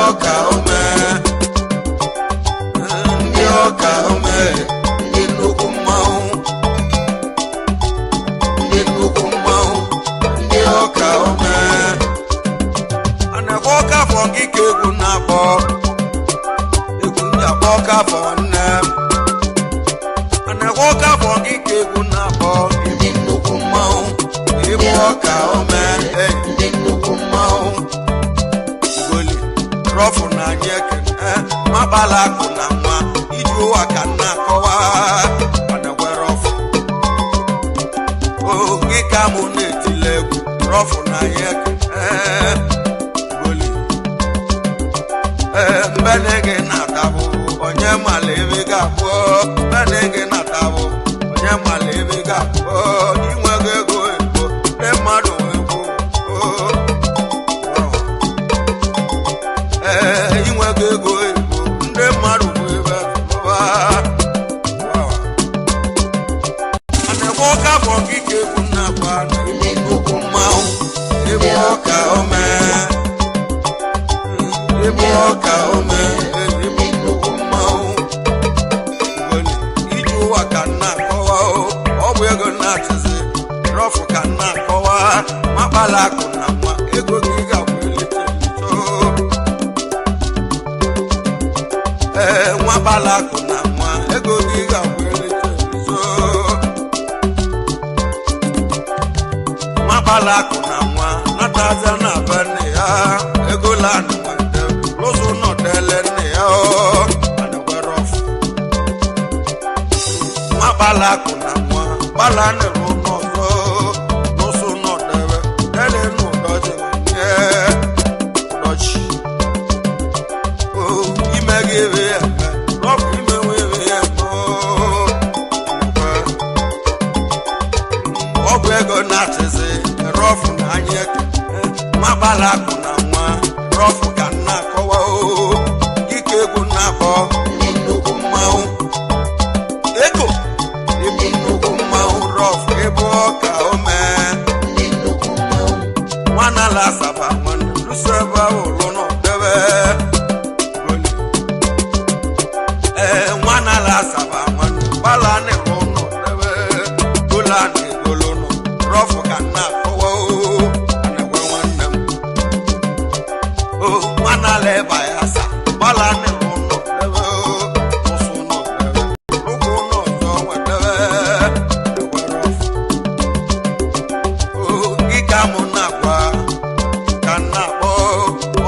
Ọka ome, ndị ọka ome, ndị nnukwu mmanwụ, ndị nnukwu mmanwụ, ndị ọka ome. A na-ekwe ọka afọ gị ka egwu na-akpọ egwu ndị akpọ ọka afọ nwanne m. A na-ekwe ọka afọ gị ka egwu na-akpọ Ndị nnukwu mmanwụ, ịbụ ọka ome, ndị nnukwu mmanwụ, Ugoli rọfụ na anyị ekene mabala akụ na nwa iji ụwa ka nna akọwa anagwe rọfụ o gị ka mụ na-etile egwu rọfụ na anyị ekene Ugoli ee mbene gị na-atabụ onye mala ebe ga-abụ mbene gị na-atabụ onye mala ebe ga-abụ inwego ego ego ndị mmadụ egwu ee inwego ego ego ndị mmadụ bụ ebe akụnụba. A na-ekwe ọka afọ gị ka egwu na-agba na ndị nnukwu mmanwụ, ịbụ ọka ome, ịbụ ọka ome, ịbụ nnukwu mmanwụ. Ugoli, iji ụwa ka nna akọwa o, ọ bụ ego na-achịzi rọfụ ka nna akọwa makpala akụ na nwa ego gị ga-abụ elite elite o. Ee, nwa kpala akụ na nwa ego gị ga-abụ elite elite o. Nwa kpala akụ na nwa nataza na be nne ya ego lanụ nwete lụzụ nọdele nne ya o anagwere ọfụ. Nwa kpala akụ na nwa kpala nịrụ n'ọzọ n'ụsụ nọdebe dele n'ụdọji nye ụdọchi o ime gị ebe ya eme rọfụ ime nwe ebe ya eme o anagwe ọgwụ ego na-achịzi rọfụ na anya eke mabala akụ na nwa rọfụ ka nna akọwa o dịka egwu na-akpọ ndị nnukwu mmanwụ, ego ndị nnukwu mmanwụ, rọfụ ịbụ ọka ome ndị nnukwu mmanwụ, nwana la asaba nwanne lụso ebe ahụ lụ nọ debe Goli. Ee, nwana la asaba nwanne gbala nịrụ nọ debe gola na egolo nọ rọfụ ka nna akọwa o anagwe nwanne m o nwana la eba ya asa gbala nịrụ nọ debe o lụsụ nọ debe lụkwụ nọ ọzọ nwedebe egwe rọfụ o gị ka mụ na-agwa ka m na-akpọ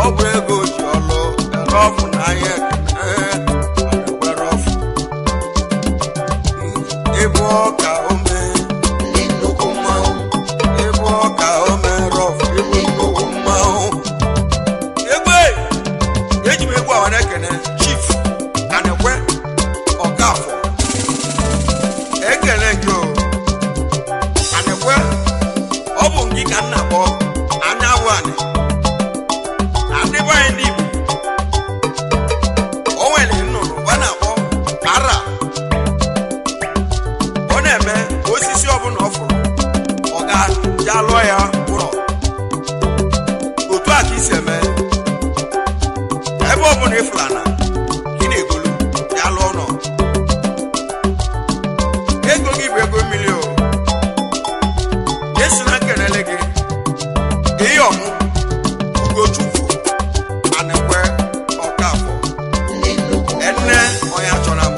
ọ bụ ego ji ọlụ erọfụ n'anya ekene anakwere ọfụ ịbụ ọka ome, ndị nnukwu mmanwụ, ịbụ ọka ome rọfụ ịbụ nnukwu mmanwụ egbe eji m egwu awa na-ekene Chief Anekwe Ọkafọ ekele nke o Anekwe ọ bụ ngị ka m na-akpọ anyanwụ anị na ndị be anyị ndị Igbo o nwere nnụnụ a na-akpọ ara ọ na-eme osisi ọbụla ọ fụrụ ọ ga ja lụọ ya ụlọ otu a ka isi eme ebe ọbụla ị fụrụ ana ka ị na-egolu ya lụọ ụlọ ego gị bụ ego mmiri o esi na nkelele gị ihe ọmụ Ugochukwu Anekwe Ọkafọ ndị nnukwu enne onye achọrọ m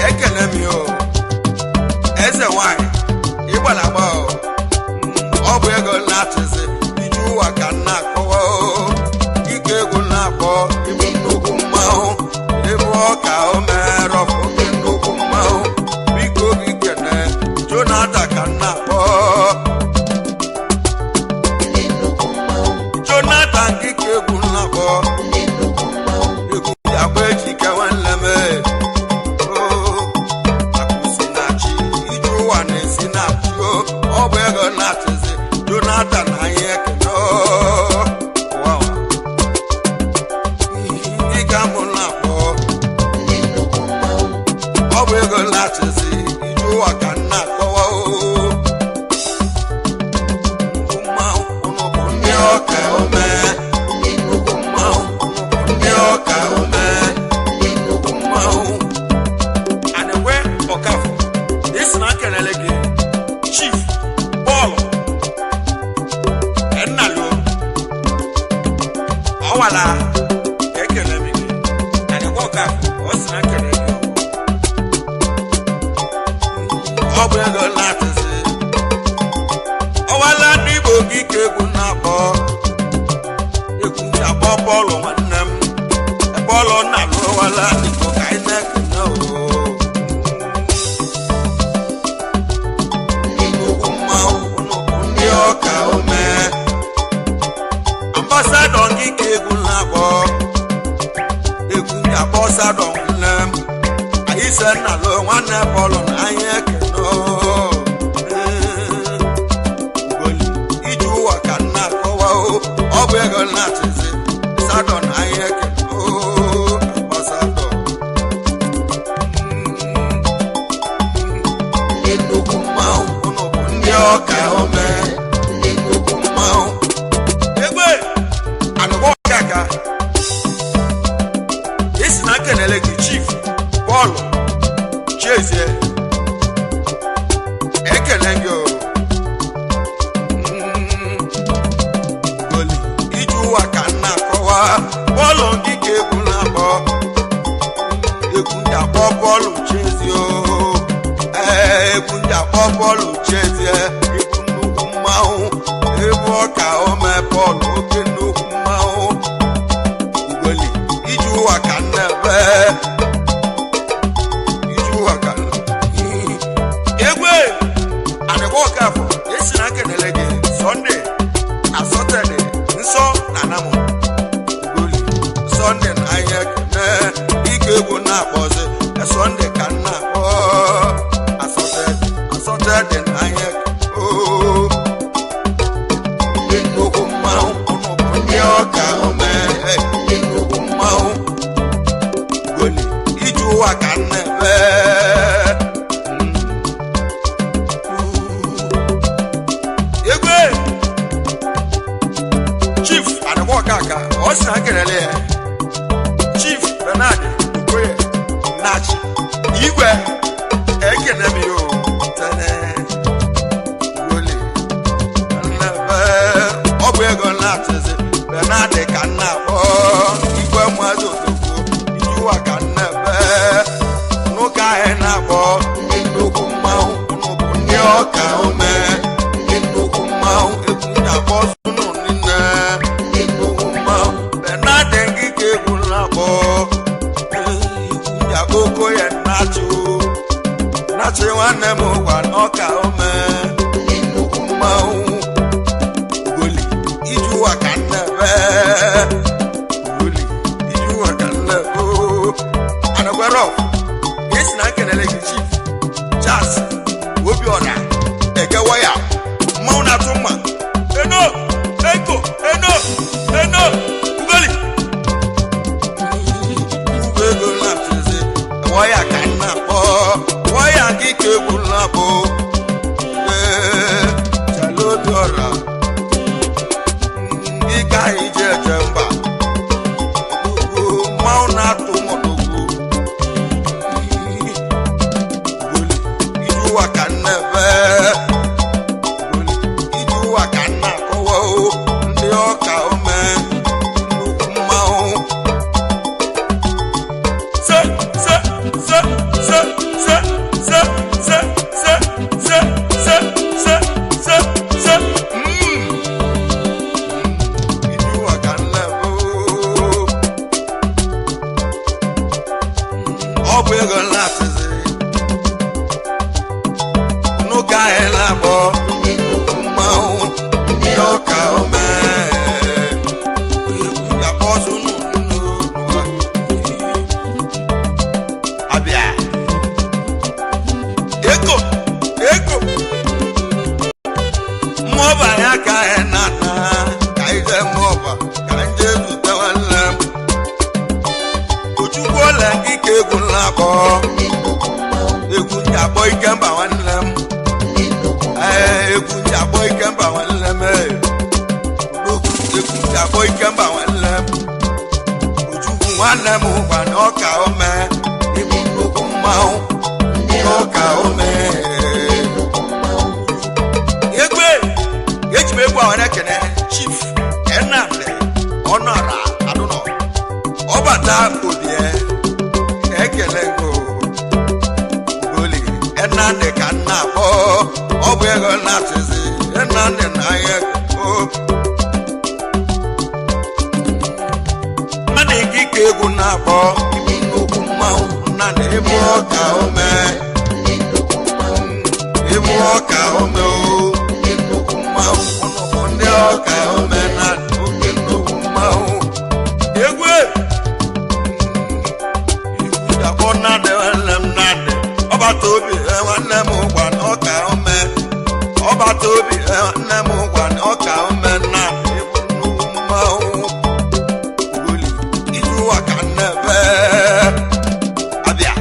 ekele m yo eze nwanyị ịgbara agba o ọ bụ ego na-achịzi iji ụwa ka nna akọwa o ike egwu na-akpọ ịbụ nnukwu mmanwụ ịbụ ọka o merọfụ oke nnukwu mmanwụ biko gị kene Jonathan ka nna akpọ ndị nnukwu mmanwụ, Jonathan gị ka egwu na-akpọ ndị nnukwu mmanwụ, egwu ji agba ejike nwanne m akụ si na chi ije ụwa na-esi na chi o ọ bụ ego na-achịzi Jonathan anyị ekene o. Ụwa ụwa. Ndị ka mụ na-akpọ ndị nnukwu mmanwụ, ọ bụ ego na-achịzi ije ụwa ka nna akọwa o mmanwụ ụnụ bụ ndị ọka ome ndị nnukwu mmanwụ, Ọwala ekele m gị. Anịkwa Ọkafọ, ọ sị na nkele gị. Ọ bụ ego na-atịsị. Ọwala ndị Igbo gị ka egwu na-akpọ. Egwu na-akpọ Pọlụ nwanne m. Pọlụ na-alụ ọwala ndị Igbo ka anyị na-ekene oo. Ndị nnukwu Mmanwụ unu bụ ndị ọka ome. Ambasadọ gị ka egwu na-akpọ. Egwu na-akpọ sadọ nwanne m. Anyị se nna lụ nwanne Pọlụ na anyị ekene oo. Ugoli, ije ụwa ka nna akọwa o. Ọ bụ ego na-achịzi. Sadọ na anyị ekene oo. Ambasadọ. Ndị nnukwu Mmanwụ unu bụ ndị ọka ome. Ndị nnukwu Mmanwụ. Egbe anụkwa ọkaka. Esi na nkenele gị Chief Paul Chiezie. Ekele gị o. Ugoli, ije ụwa ka nna akọwa. Bọọlụ gị ka egwu na-akpọ. Egwu ndị akpọ Bọọlụ Chiezie o. Ee, egwu ndị akpọ Bọọlụ Chiezie. Egwu nnukwu mmanwụ. Egwu ọka ome Bọọlụ oke nnukwu mmanwụ. Ugoli, ije ụwa ka nna ebe. Ije ụwa ka nna. Egwe! Anịkwa Ọkafọ, esi na nkenele gị Sọnde na Sọtede nsọ na anamụ. Ugoli, Sọnde na anyị ekene ike egwu na-akpọzi Sọnde ka m na-akpọ asọtede asọtede na anyị ekene oo. Ndị nnukwu Mmanwụ unu bụ ndị ọka ome. Ndị nnukwu Mmanwụ Ugoli, ije ụwa ka m na-eme. Egwe Chief Anịkwa Ọkaka, ọ sị na nkelele ya Chief Bernard Okoye Nnachi Igwe ekene m ya o tene. Ugoli, nnebe ọ bụ ego na-achịzi Bernard ka nna akpọ igwe mmadụ odogwu ijuwa ka nnebe n'ụka anyị na-akpọ Ndị nnukwu mmanwụ unu bụ ndị ọka ome. Ndị nnukwu Mmanwụ egwu na-akpọ sunu niile. Ndị nnukwu Mmanwụ Bernard gị ka egwu na-akpọ egwu na-akpọ Okoye Nnachi o. Nnachi nwanne m gwa n'ọka ome. Ndị nnukwu Mmanwụ Ugoli, ije ụwa ka nnebe. Ugoli, ije ụwa ka nnebe oo. Anakwere esi na nkenele gị Chief Charles Obiora Eke waya mmanwụ na-atụ mma eno eko eno eno. Ugoli, ugbo ego na-atụzi waya ka nna akpọ waya gị ka egwu na-abụ. Ee, Charles Obiora ike anyị ji eje mba. Ugwu mmanwụ na-atụ mọdụgwu. Ije ụwa ka nnebe. Ije ụwa ka nna akọwa o. Ndị ọka ome nnukwu mmanwụ. Se se se se se se se se se se se se se. Ije ụwa ka nnebe o. Ọ bụ ego na-atịzi n'ụka anyị na-akpọ Ndị nnukwu mmanwụ ndị ọka ome. Egwu ga-akpọ sunu n'ụwa. Abịa ego ego mmụọba ya ka anyị na-ana ka anyị jee mmụọba ka anyị jee zute nwanne m Ojukwu ole gị ka egwu na-akpọ. Ndị nnukwu mmanwụ Egwu ndị akpọ Ikemba nwanne m. Ndị nnukwu Ee, egwu ndị akpọ Ikemba nwanne m. Ee, Odogwu, egwu ndị akpọ Ikemba nwanne m. Ojukwu nwanne m gwa na ọka ome ịbụ nnukwu mmanwụ. Ndị ọka ome. nnukwu mmanwụ Egwe eji m egwu a were kene Chief Nnamdi Ọnụara. Abiola Obie, ekele go. Ugoli, Nnamdi ka nna akpọ, ọ bụ ego na-atụzi, Nnamdi na ahịa ego. Mmadụ ikike egwu na-akpọ, Ndị nnukwu mmanwụ. Nnamdi ịbụ ọka ome, Ndị nnukwu mmanwụ. Ịbụ ọka ome o. Ndị nnukwu mmanwụ. Ụnụ bụ ndị ọka ome na oke nnukwu mmanwụ. Egwu e! Igwu Nnamdi nwanne m Nnamdi, ọbata obi nwanne m gwa na ọka ome. Ọbata obi nwanne m gwa na ọka ome Nnamdi ịbụ nnukwu mmanwụ. Ugoli, iju ụwa ka nnebe. Abịa.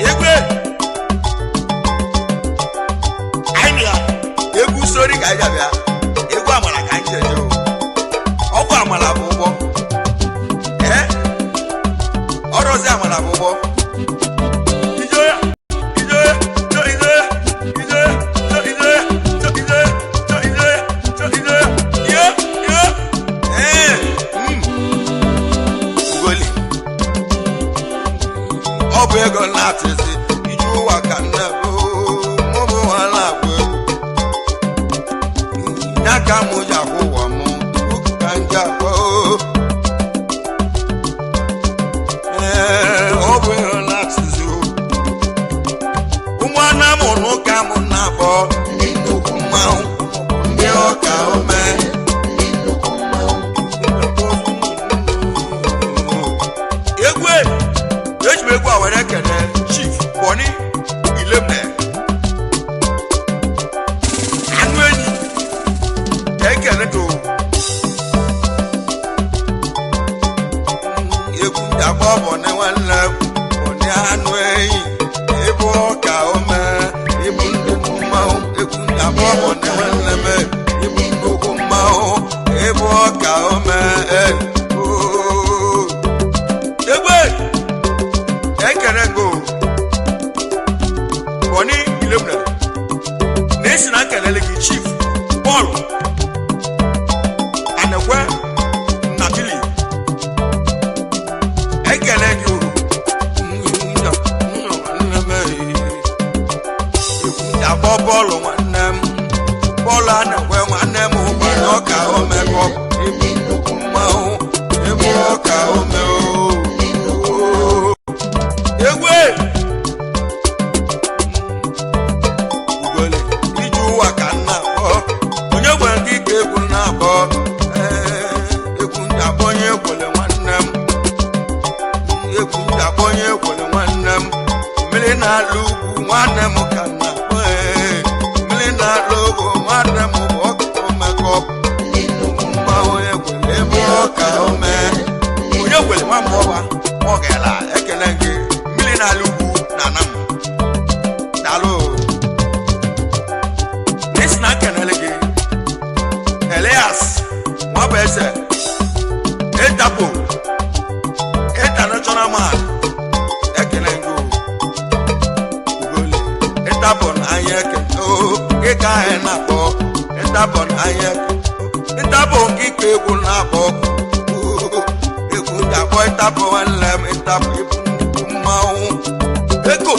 Egwu e! Anyị bịa egwu sori ka anyị abịa egwu amala ka anyị eje o. Ọ bụ amala bụ ụgbọ ee ọrọzi amala bụ ụgbọ Ijo ya, ijo ya, ijo ijo ya, ijo ya, ijo ijo ya, ijo ijo ya, ijo ijo ya, ijo ijo ya, ye, ye. Ee, Ugoli. Ọ bụ ego na-atịzi iju ụwa ka nne bụ mụ bụ nwa na-agba egwu ya ka mụ ji akwụ ụgwọ mụ ka m ji akwụ. Ee, ọ bụ ego na-atịzi o. Ụmụnna m n'ụka m na-akpọ Ndị nnukwu mmanwụ ndị ọka ome. Ndị nnukwu mmanwụ. Egwu e, eji m egwu a were kene Chief Bonny Ilemne, anụ enyi ekele to egwu ndị akpọ Bonny nwanne m, Bonny anụ enyi ịbụ ọka ome ịbụ nnukwu mmanwụ. Egwu ndị akpọ Bonny nwanne m, ịbụ nnukwu mmanwụ, ịbụ ọka ome e ooo. Egbe ekere ngo Bonny Ilemne na-esi na nkelele gị Chief Paul Anekwe Nnabili, ekele gị o. Akpọ bọọlụ nwanne m, bọọlụ Anekwe nwanne m gbara ọka omekọ Ndị nnukwu mmanwụ ịbụ ọka ome o. Ndị nnukwu mmanwụ. Egwe ugole ije ụwa ka nna akpọ onye gwara gị ka egwu na-akpọ. Ee, egwu ndị akpọ onye ekwele nwanne m, egwu ndị akpọ onye ekwele nwanne m. Mmiri na-alụ ugwu nwanne m ka nna akpọ. Ee, mmiri na-alụ ugwu nwanne m bụ ọka omekọ Ndị nnukwu mmanwụ ekwele ebe ọka ome onye kwere nwa mgbe ọba ọ gaala ekele gị mmiri na-alụ ugwu na anam daalụ n'isi na kenele gị Elias nwabụ eze Etapo international man, ekele gị o. Ugoli Etapo na anya ekele o gị ka anyị na-akpọ Etapo na anya ekele Etapo nke ike egwu na-akpọ egwu ndị akpọ Etapo nwanne m Etapo ịbụ nnukwu mmanwụ ego.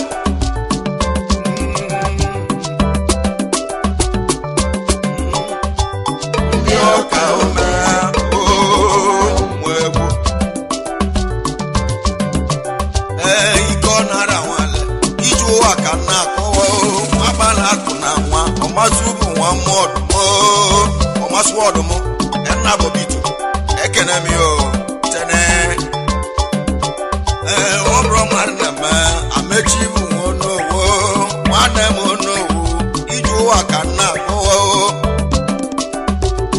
Ndị ọka ome ụmụ egwu ee ike ọ nara nwale iji ụwa ka m na-akọwa agbala akụ na nwa ọmasị bụ nwa mmụọ ọdụm ọmasị ọdụm nna bọbitu ekene m yo tene. Ee, ọ bụrụ mmadụ na-eme amechi bụ nwa onowo nwanne m onowo iji ụwa ka m na-akọwa.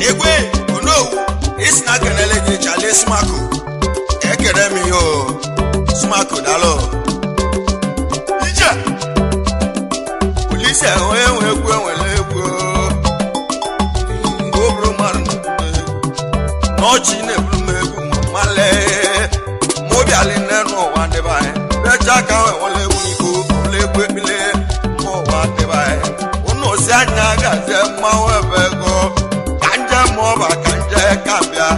Egwe onowu isi na kenele gị chale smako ekene m yo smako dalo ije polisi onye nwe egwu enwere egwu mgbe o bụrụ mmadụ na-eburu egwu n'ọchị na-eburu m egwu male mụ bịalị nne n'ụwa ndị be anyị becha ka enwere egwu n'iko ọbụla egwu ekpile mba ụwa ndị be anyị ụnụ si anya gazie mmanwụ ebe ego ka nje ma ọba ka nje ka bịa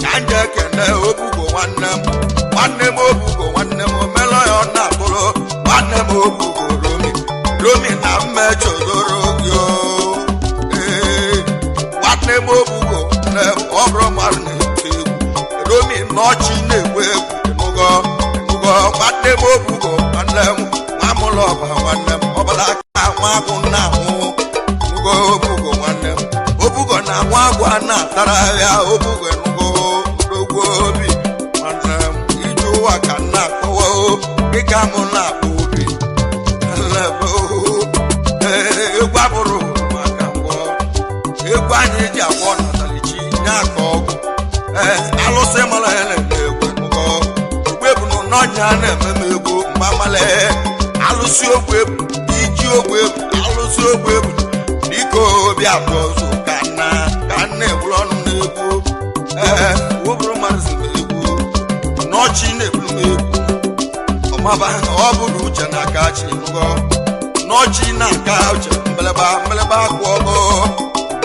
ka nje kene obugo. Nwanne m, nwanne m obugo, nwanne m omelọ ya, ọ na-atụrụ nwanne m obugo. Romi, romi na mmejọ doro gị o. Ee, nwanne m obugo, nne m, ọ bụrụ mmadụ na-ete egwu romi n'ọchị na-egwu egwu. Ịnụgo, ịnụgo, nwanne m obugo, nwanne m nwa mụlụ ọba, nwanne m ọbara aka nwa agwụ nna ahụ. Ịnụgo, obugo, nwanne m obugo na nwa agwụ a na-atara ya obugo. Ịnụgo, ndogwu obi, nwanne m, ije ụwa ka m na-akọwa o, dịka mụ na-akpọ obi. Ee, egwu abụrụ maka ngwọ egwu anyị ji agwọ natalichi nye aka ọgwụ. Ee, alụsị mara ya na-eme egwu nụgọ ogbu ebunu n'ọnya na-eme m egwu mgbamale alụsị ogbu ebu iji ogbu ebu alụsị ogbu ebu dịka obi atọ ọzọ ka nna ka nna egburu ọnụ na-egwu. Ee, woburu mmadụ si m egwu n'ọchị na-eburu m egwu ọmaba. Ọ bụrụ uche n'aka chi nụgọ n'ọchị na-aka uche mbeleba mbeleba akwụ ọgọ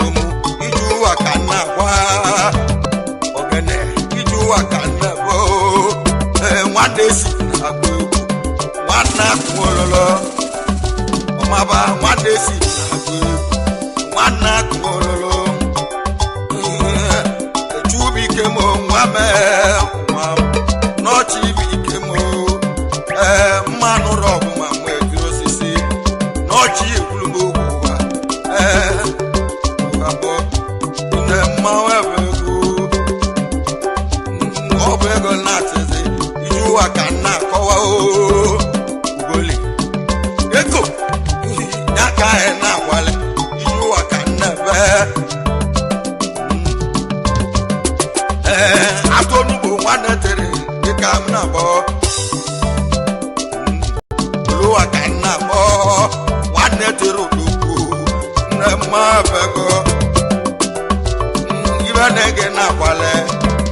omu ije ụwa ka nna agwa ogene ije ụwa ka nna bụ. Ee, nwanne si na-agba egwu, nwanne akwụ ololo ọmaba, nwanne si na-agba egwu, nwanne akwụ ololo echubike m nwa mee nwa n'ọchị ibike m. Ee, mmanụ rọgwụ ma nwee tiri osisi n'ọchị ekwuru m okwu ụwa. Ee, ụwa bụ nne mmanwụ ebe egwu ọ bụ ego na-atịzi iji ụwa ka m na-akọwa oo. Ugoli ego ya ka anyị na-agwale iji ụwa ka m na-ebe. Ee, atụ onugbu nwanne tere dịka m na-akpọ olúwa ka m na-akpọ nwanne tere odogwu nne mma bego ibe na-ege na-akwale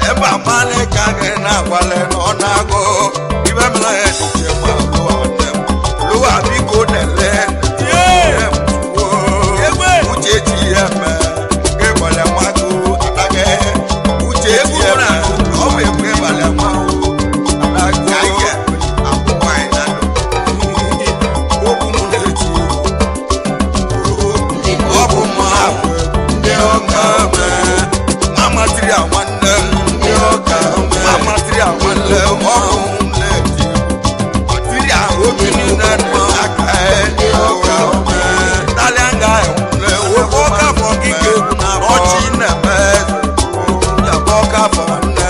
ebe amalị ka gị na-akwale na ọ na-agụ ibe mere ya dịche ma olúwa nne m olúwa biko na-ele uche chi ya mee gị gbale nwagụ adagị uche chi ya mee ọ bụ egwu ịgbalị nwa adagị akwụkwọ anyị na ndụ okwu m na-eti ọ bụ mma ndị ọka mee mama tiri a nwanne m ndị ọka mama tiri a nwanne m ọrụ m na-eti matiri a obi niile dị n'aka ndị ọka mee Italian guy nwere nwoke ọka fọ gị ka egwu na ọchị na-eme eze ọka fọ nne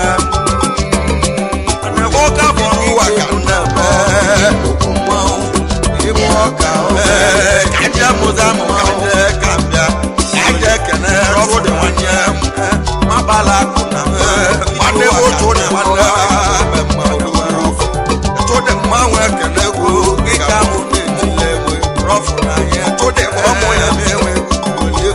m ọka fọ gị ka egwu na-eme mmanwụ ịbụ ọka mee ka nje mụta mụ ka nje ka m bịa ka nje kene rọbụ dị nwanne m mabala akụ na nwanne m otu dị nwanne tụdị mmanwụ ekene egwu gị ka mụ na-etile enwe rọfụ na ihe tụdị ọmụ ya na-enwe egwu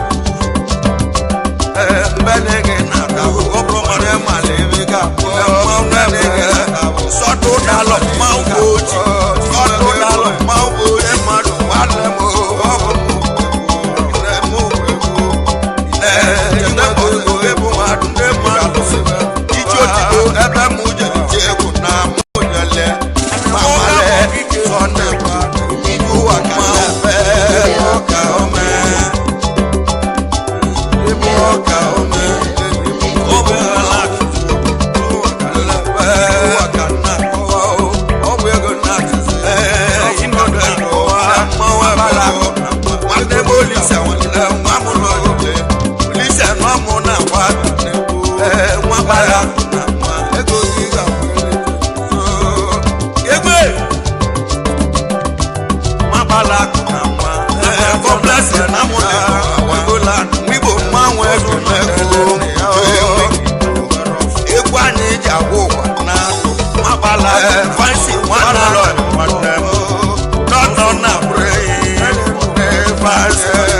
ee mbene gị na-ata ọ bụrụ mmadụ ịmala ebe ga-abụ mmanwụ ebe gị na-ata sọdụ dalọ mmanwụ oji sọdụ dalọ mmanwụ oji mmadụ nwanne m ọ bụ nne m egwu iji otito ebe m jere ji egwu na mụ jele mamale sọnde ụwa ka na-ebe ọka ome ịbụ ọka ome ọ bụ ala ụwa ka na-ebe ụwa ka na-akọwa ọ bụ ego na-atịzi mmanwụ abala nwanne m olise nwanne nwa m nọ olise nwa m na-agba nwa bara na nwa ego gị ga-akwụ egbe nwa bara na nwa kọmplesi na mụ na egola igbo mmanwụ ego na egwu anyị ji agwa ụwa na nwa bara fansi nwa na nwanne m nọ na bụrụ fansi.